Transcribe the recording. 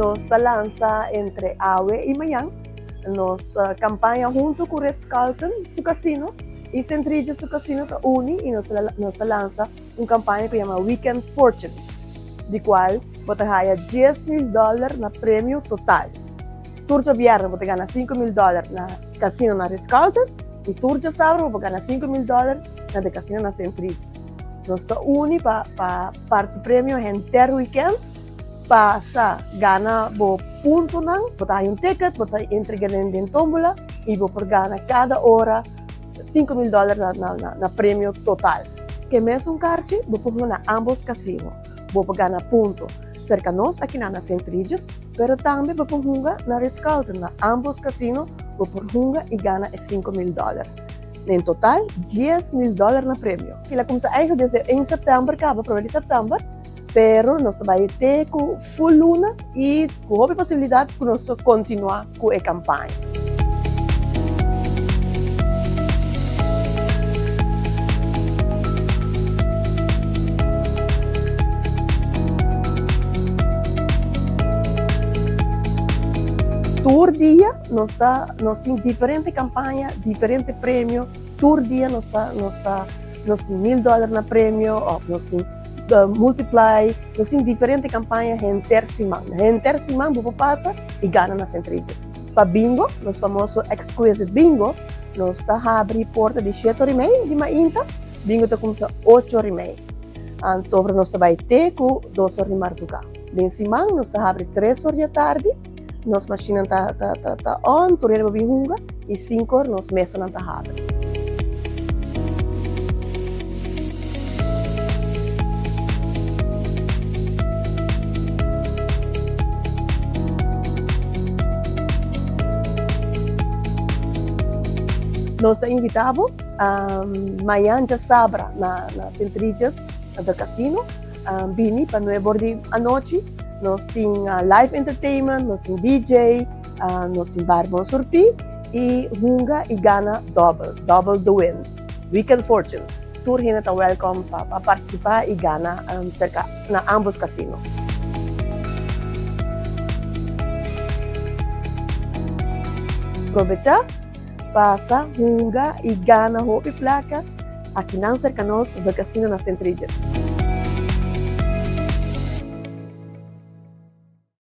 Nos ta lansa entre awe i mañan nos kampaña huntu ku Ritz Carlton su kasino i St. Regis su kasino ta uni i nos ta lansa un kampaña ku yama Weekend Fortunes di kual bo ta haya 10,000 dòler na premio total. Tur djabièrnè bo ta gana 5,000 dòler na kasino na Ritz Carlton i tur djasabra bo por gana 5,000 dòler na de kasino na St. Regis. Nos ta uni pa parti premio henter weekend. Pasa gana bo puntonan, bo ta haña un ticket, bo ta entrega den den tómbola i bo por gana kada ora 5000 dòler na na na premio total. Ke mesun karchi bo por hunga na ámbos kasino. Bo por gana punto serka nos akinan na Sint Regis, pero tambe bo por hunga na Ritz Carlton. Na ámbos kasino bo por hunga i gana e 5000 dòler. Den total 10000 dòler na premio. Kila kumsa eigenlijk desde 1 sèptèmber kaba, promé di sèptèmber. Pero nos ta bai te ku full luna i ku hopi posibilidat ku nos ta kontinuá ku e kampaña. Tur dia nos ta nos tin diferente kampaña, diferente premio, tur dia nos ta nos ta nos tin mil dòler na premio òf nos tin Multiply, nos tin diferente campaña henter siman. Henter siman bo por pasa y gana na St. Regis. Pa bingo, nos famoso Exquisite Bingo, nos ta habri porta di shete ora y mei di mainta, bingo ta cuminsa ocho ora y mei. Anto nos ta bay te cu dos ora di marduga. Den siman nos ta habri tres ora di atardi, Nos mashinnan ta ta ta ta on, tur hende por bin hunga i sinkor nos mesanan ta habri. Nos ta invitá bo mañan djasabra na na Sint Regis na The Casino. Bini pa nuebe or di anochi. Nos tin live entertainment, nos tin DJ, nos tin bar bon surtí i hunga i gana dòbel, double the win. Weekend Fortunes. Tur hende ta wèlkòm pa pa partisipá i gana serka na ámbos kasino. Probechá, pasa, hunga i gana hopi plaka akinan serka nos The Casino na Sint Regis.